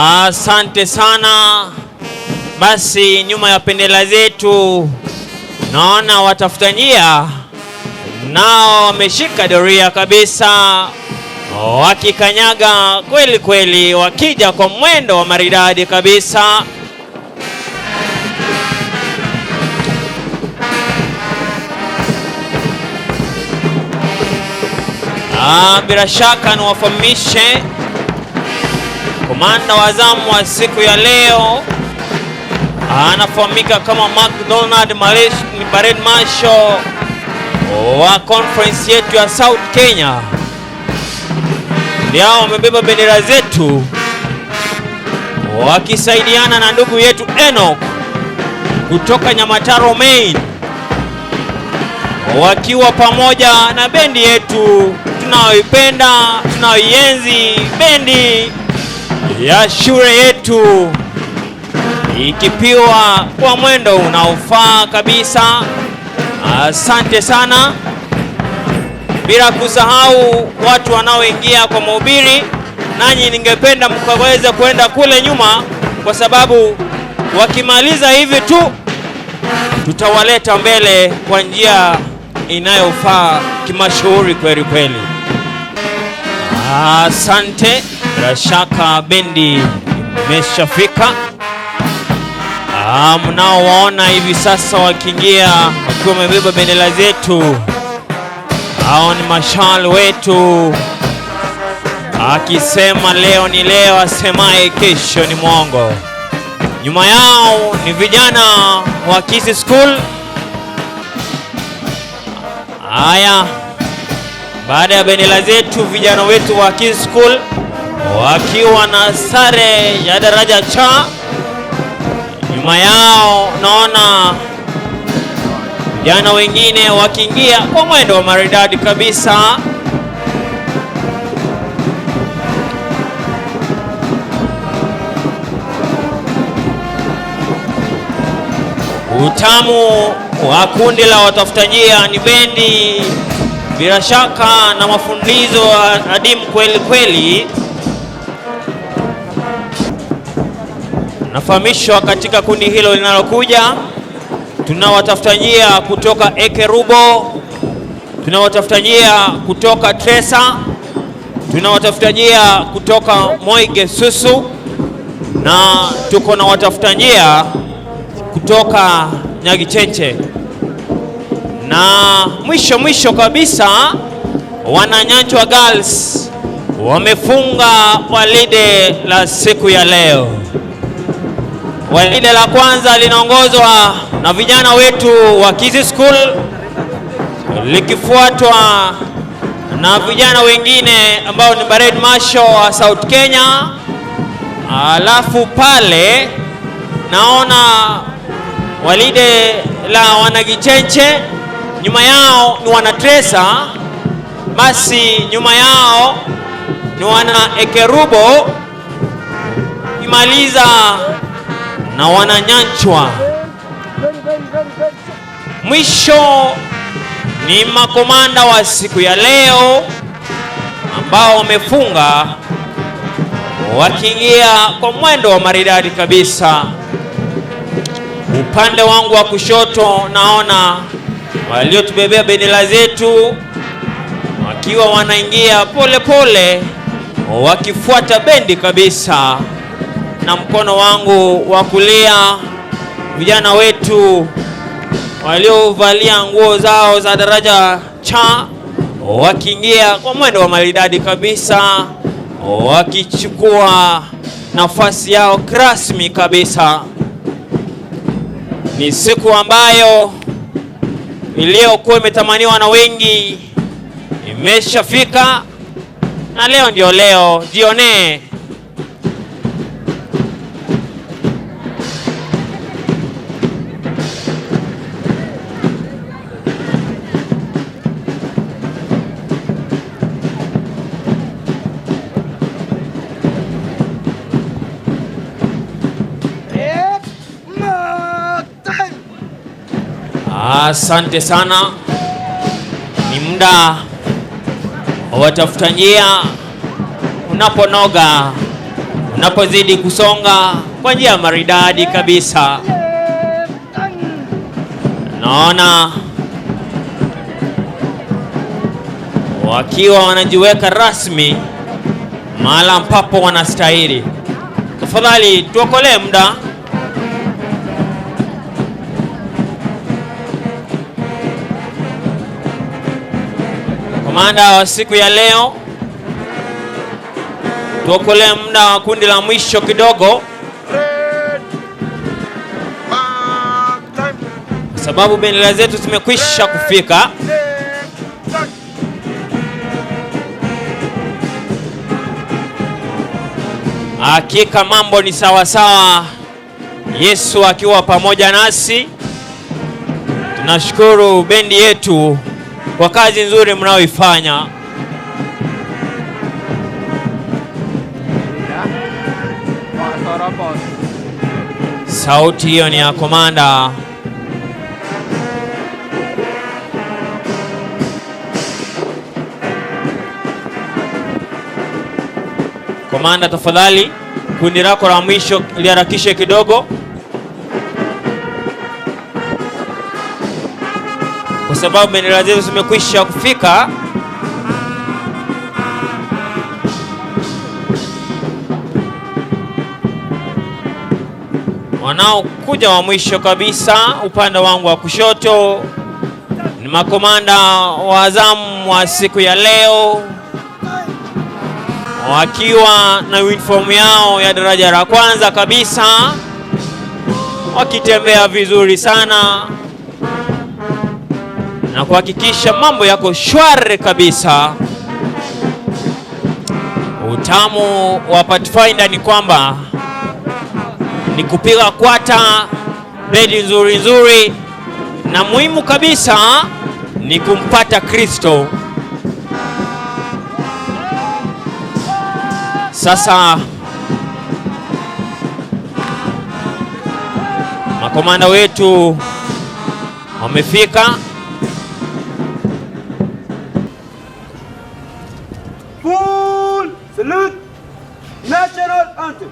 Asante sana. Basi nyuma ya bendera zetu naona watafuta njia nao wameshika doria kabisa, wakikanyaga kweli kweli, wakija kwa mwendo wa maridadi kabisa. Bila shaka niwafahamishe komanda wa zamu wa siku ya leo anafahamika kama McDonald Parade Marshal wa conference yetu ya South Kenya. Ndio wamebeba bendera zetu wakisaidiana na ndugu yetu Enoch kutoka Nyamataro Main, wakiwa pamoja na bendi yetu tunayoipenda tunayoienzi, bendi ya shule yetu, ikipiwa kwa mwendo unaofaa kabisa. Asante sana, bila kusahau watu wanaoingia kwa mahubiri, nanyi ningependa mkaweze kwenda kule nyuma, kwa sababu wakimaliza hivi tu tutawaleta mbele kwa njia inayofaa kimashuhuri kweli kweli. Asante, bila shaka bendi imeshafika. Mnaowaona hivi sasa wakiingia wakiwa wamebeba bendera zetu, hao ni mashal wetu, akisema leo ni leo, asemaye kesho ni mwongo. Nyuma yao ni vijana wa Kisii School. Haya, baada ya bendera zetu, vijana wetu wa Kisii School wakiwa na sare ya daraja cha. Nyuma yao naona vijana wengine wakiingia kwa mwendo wa maridadi kabisa. Utamu wa kundi la watafuta njia ni bendi bila shaka na mafundizo adimu kweli kweli. Nafahamishwa katika kundi hilo linalokuja tunawatafuta njia kutoka Ekerubo, tunawatafuta njia kutoka Tresa, tunawatafuta njia kutoka Moige Susu, na tuko na watafuta njia kutoka Nyagichenche, na mwisho mwisho kabisa Wananyanchwa Girls wamefunga walide la siku ya leo. Walide la kwanza linaongozwa na vijana wetu wa Kisii School likifuatwa na vijana wengine ambao ni Parade Marshal wa South Kenya. Alafu pale naona walide la Wanagichenche, nyuma yao ni wanatresa, basi nyuma yao ni wana Ekerubo, imaliza na Wananyanchwa. Mwisho ni makomanda wa siku ya leo ambao wamefunga wakiingia kwa mwendo wa maridadi kabisa. Upande wangu wa kushoto naona waliotubebea bendera zetu wakiwa wanaingia pole pole wakifuata bendi kabisa, na mkono wangu wa kulia vijana wetu waliovalia nguo zao za daraja cha wakiingia kwa mwendo wa maridadi kabisa, wakichukua nafasi yao rasmi kabisa. Ni siku ambayo iliyokuwa imetamaniwa na wengi imeshafika, na leo ndio leo, jionee. Asante sana. Ni muda wa watafuta njia unaponoga, Unapozidi kusonga kwa njia maridadi kabisa, naona wakiwa wanajiweka rasmi mahala ambapo wanastahili. Tafadhali tuokolee muda. Komanda wa siku ya leo, tuokolee muda wa kundi la mwisho kidogo, kwa sababu bendera zetu zimekwisha kufika. Hakika mambo ni sawa sawa, Yesu akiwa pamoja nasi. Tunashukuru bendi yetu kwa kazi nzuri mnayoifanya. Sauti hiyo ni ya komanda. Komanda, tafadhali kundi lako la mwisho liharakishe kidogo, kwa sababu bendera zetu zimekwisha kufika. Wanaokuja wa mwisho kabisa upande wangu wa kushoto ni makomanda wa zamu wa siku ya leo, wakiwa na uniform yao ya daraja la kwanza kabisa, wakitembea vizuri sana na kuhakikisha mambo yako shwari kabisa. Utamu wa Pathfinder ni kwamba ni kupiga kwata, bedi nzuri nzuri, na muhimu kabisa ni kumpata Kristo. Sasa makomanda wetu wamefika. Full salute, national anthem.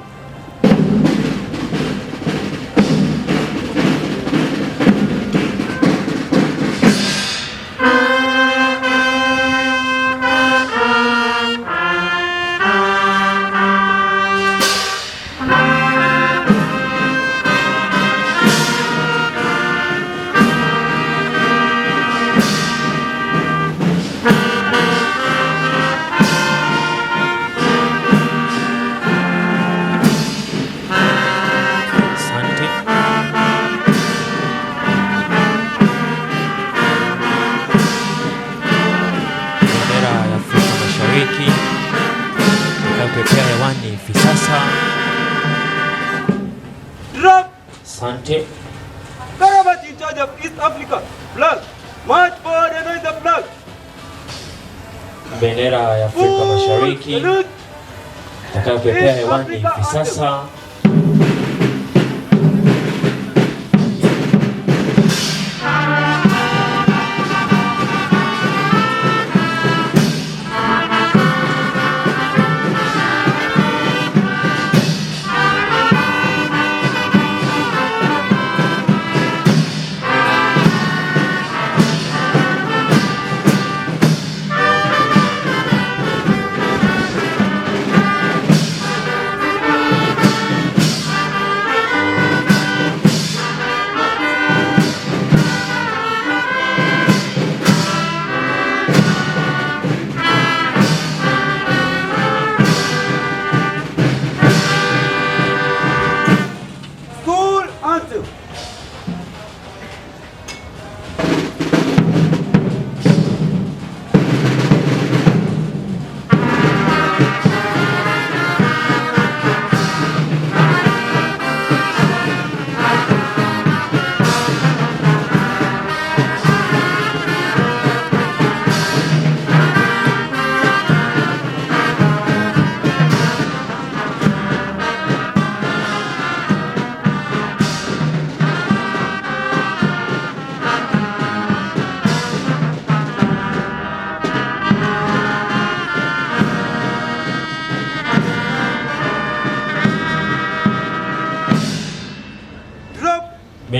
Asante. Bendera ya Afrika Mashariki itakayopepea hewani hivi sasa. Drop. Asante. Karabat in charge of East Africa. Flag. March forward and raise the flag. Bendera ya Afrika Full Mashariki salute. itakayopepea hewani hivi sasa.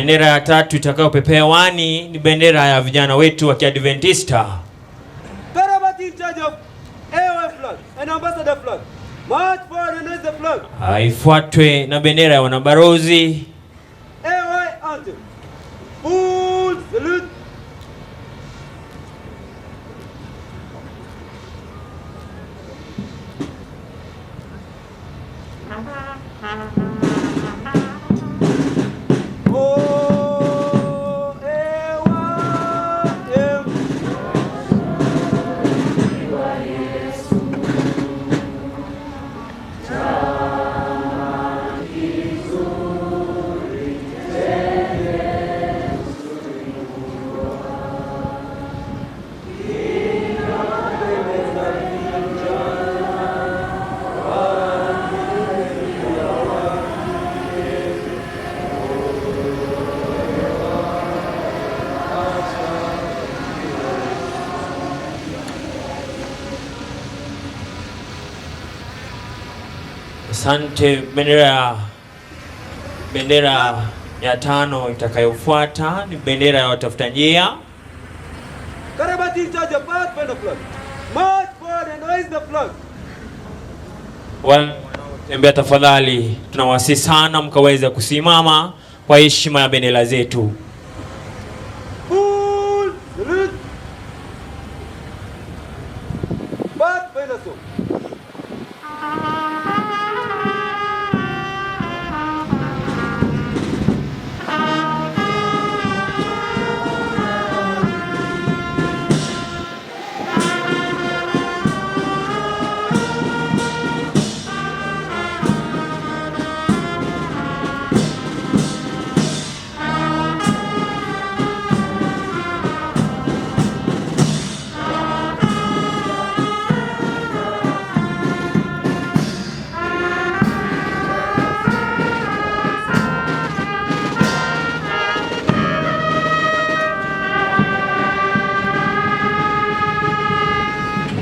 Bendera ya tatu itakayopepea hewani ni bendera ya vijana wetu wa Kiadventista. Karabati in charge of AY flag and ambassador flag. March forward and raise the flag. Ifuatwe na bendera ya wanabarozi. AY anthem. Full salute. O A Y M. Asante. Bendera ya tano itakayofuata ni bendera ya watafuta njia. Karabati in charge of Pathfinder flag. March forward and raise the flag. Wanaotembea tafadhali, tunawasihi sana mkaweze kusimama kwa heshima ya bendera zetu. Full salute. Pathfinder song.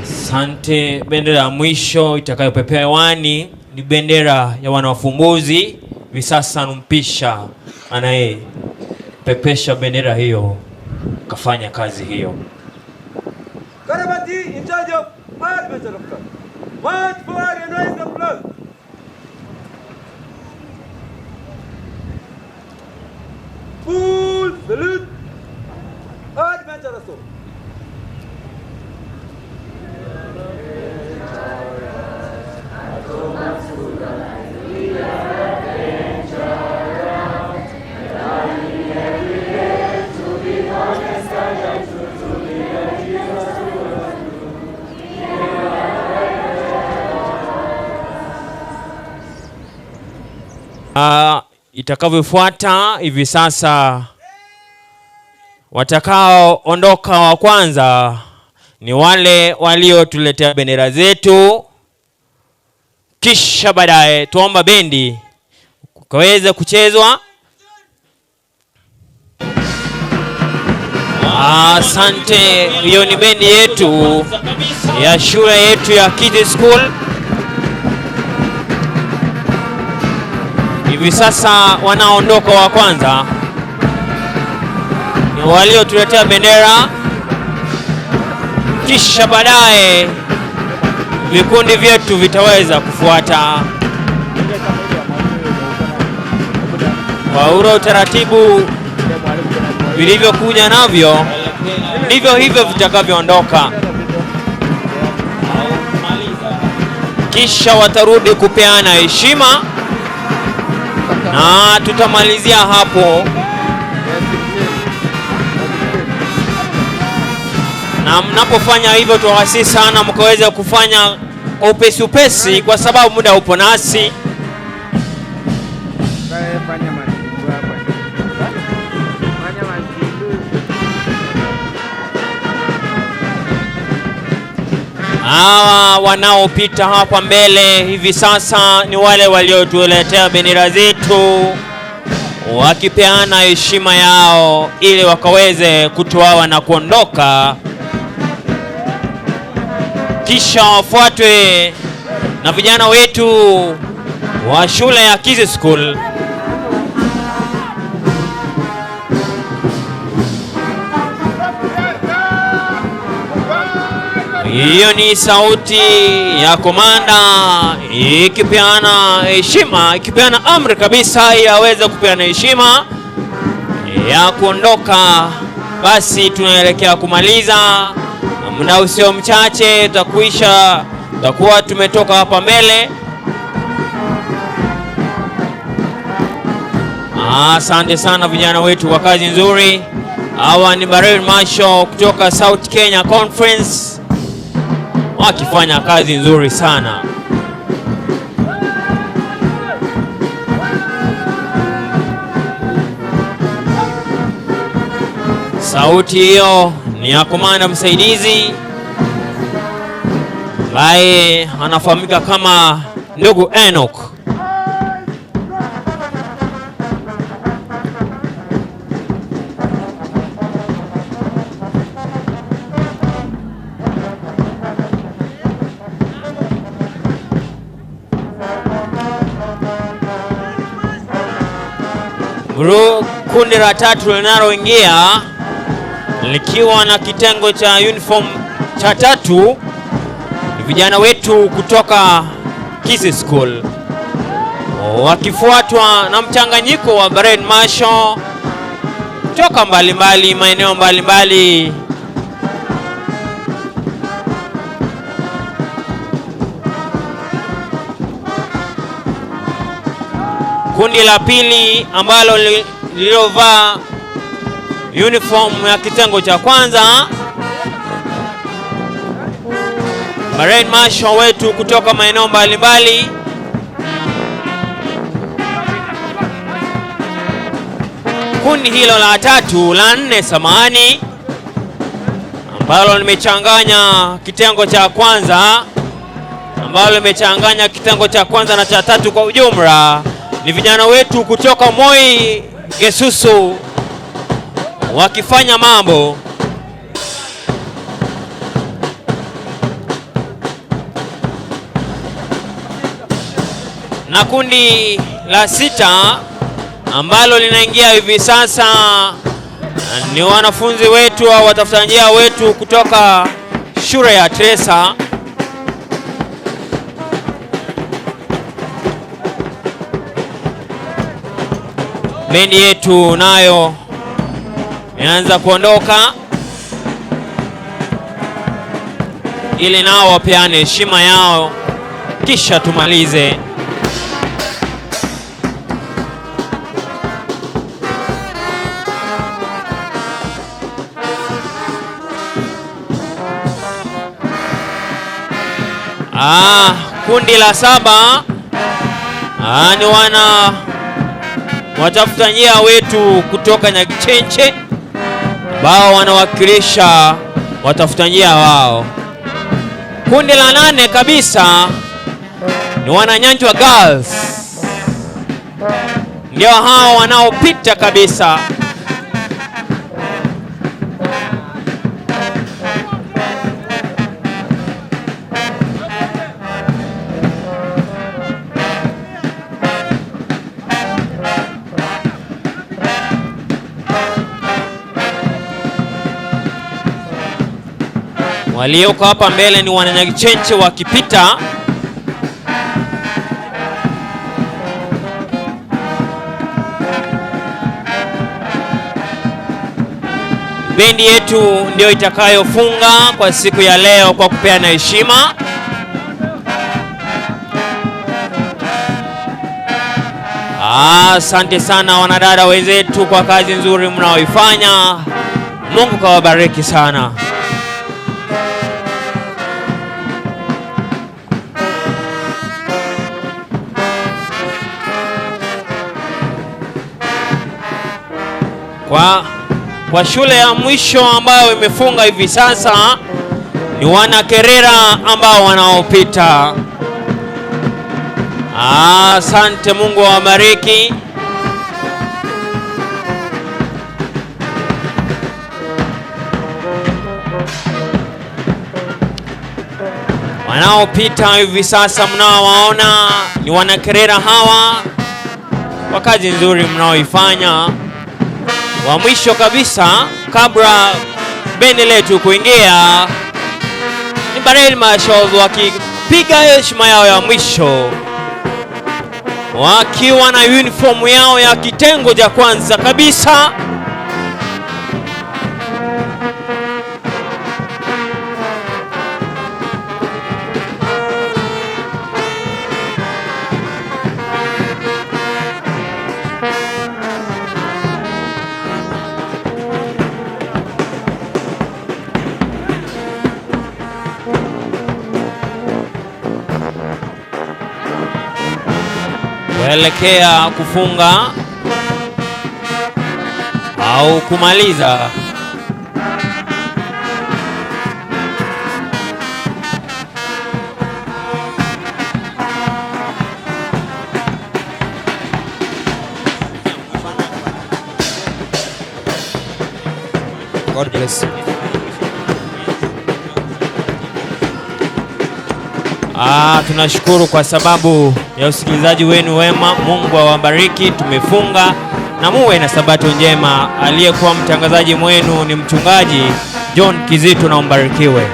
Asante. Bendera ya mwisho itakayopepea hewani ni bendera ya wanawafumbuzi. Hivi sasa numpisha anayepepesha bendera hiyo kafanya kazi hiyo. Karabati in charge of adventure flag. March forward and raise the flag. Full salute. Adventure song. Itakavyofuata hivi sasa, watakaoondoka wa kwanza ni wale waliotuletea bendera zetu, kisha baadaye tuomba bendi kaweze kuchezwa. Asante, hiyo ni bendi yetu ya shule yetu ya Kisii School. Hivi sasa wanaondoka wa kwanza ni waliotuletea bendera, kisha baadaye vikundi vyetu vitaweza kufuata kwa ule utaratibu vilivyokuja navyo, ndivyo hivyo vitakavyoondoka. Kisha watarudi kupeana heshima na tutamalizia hapo. Na mnapofanya hivyo, tuwasihi sana mkaweze kufanya kwa upesi upesi, kwa sababu muda upo nasi. Fanya mazindu hapa. Fanya mazindu. Hawa wanaopita hapa mbele hivi sasa ni wale waliotuletea bendera zetu, wakipeana heshima yao ili wakaweze kutoa na kuondoka, kisha wafuatwe na vijana wetu wa shule ya Kisii School. Hiyo ni sauti ya komanda ikipeana heshima, ikipeana amri kabisa ili aweze kupeana heshima ya kuondoka. Basi tunaelekea kumaliza, muda usio mchache tutakuisha, tutakuwa tumetoka hapa mbele. Asante sana vijana wetu kwa kazi nzuri. Hawa ni Parade Marshal kutoka South Kenya Conference wakifanya kazi nzuri sana. Sauti hiyo ni ya komanda msaidizi ambaye anafahamika kama ndugu Enoch. Bro, kundi la tatu linaloingia likiwa na kitengo cha uniform cha tatu ni vijana wetu kutoka Kisii School wakifuatwa na mchanganyiko wa Parade Marshal kutoka mbalimbali maeneo mbalimbali. Kundi la pili ambalo lililovaa uniform ya kitengo cha kwanza, Parade Marshal wetu kutoka maeneo mbalimbali. Kundi hilo la tatu, la nne samahani, ambalo limechanganya kitengo cha kwanza, ambalo limechanganya kitengo cha kwanza na cha tatu kwa ujumla, ni vijana wetu kutoka Moi Gesusu wakifanya mambo. Na kundi la sita ambalo linaingia hivi sasa ni wanafunzi wetu au watafuta njia wetu kutoka shule ya Tresa. Bendi yetu nayo imeanza kuondoka ili nao wapeane heshima yao kisha tumalize. Kundi la saba ni wana watafuta njia wetu kutoka Nyakichenche ambao wanawakilisha watafuta njia wao. Kundi la nane kabisa ni wananyanjwa Girls, ndio hao wanaopita kabisa. Walioko hapa mbele ni wananyakichenche wakipita. Bendi yetu ndio itakayofunga kwa siku ya leo kwa kupeana heshima. Asante sana wanadada wenzetu kwa kazi nzuri mnaoifanya. Mungu kawabariki sana. Kwa shule ya mwisho ambayo imefunga hivi sasa ni wanakerera ambao wanaopita. Asante, Mungu awabariki. Wanaopita hivi sasa mnaowaona ni wanakerera hawa kwa kazi nzuri mnaoifanya. Wa mwisho kabisa kabla bendi letu kuingia Ni Barel Marshals wakipiga heshima yao ya mwisho wakiwa na uniform yao ya kitengo cha kwanza kabisa. Kuelekea kufunga au kumaliza. God bless you. Ah, tunashukuru kwa sababu ya usikilizaji wenu wema. Mungu awabariki. Tumefunga na muwe na sabato njema. Aliyekuwa mtangazaji mwenu ni mchungaji John Kizito, na umbarikiwe.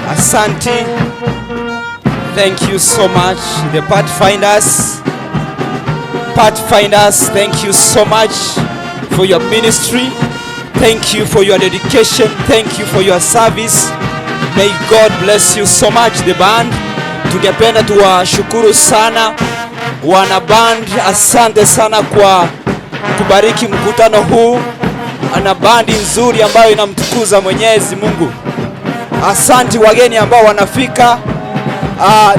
Asante. Thank you so much. The Pathfinders. Pathfinders, thank you so much for your ministry. Thank you for your dedication. Thank you for your service. May God bless you so much, the band. Tungependa tuwashukuru sana wana band, asante sana kwa kubariki mkutano huu ana bandi nzuri ambayo inamtukuza Mwenyezi Mungu. Asante wageni ambao wanafika,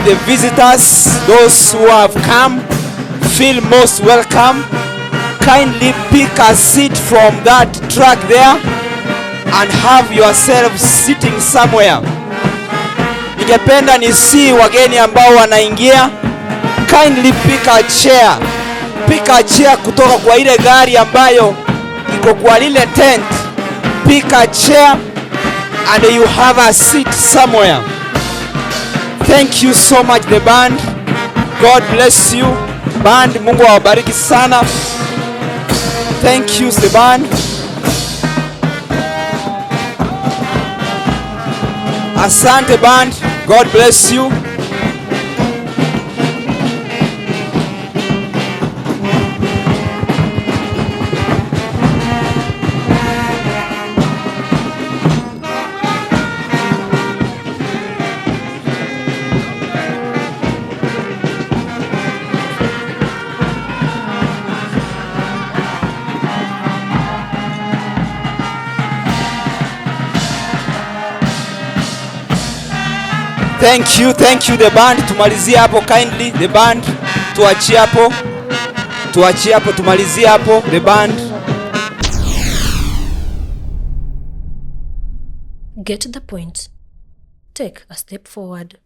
the visitors, those who have come, feel most welcome. Kindly pick a seat from that truck there and have yourself sitting somewhere. Ningependa nisihi wageni ambao wanaingia, kindly pick a chair. Pick a chair kutoka kwa ile gari ambayo iko kwa lile tent. Pick a chair and you have a seat somewhere. Thank you so much, the band. God bless you. Band, Mungu awabariki sana. Thank you, the band. Asante, band. God bless you. Thank you, the band. Tumalizie hapo kindly, the band. Tuachie hapo. Tuachie hapo, tumalizie hapo, the band. Get the point. Take a step forward.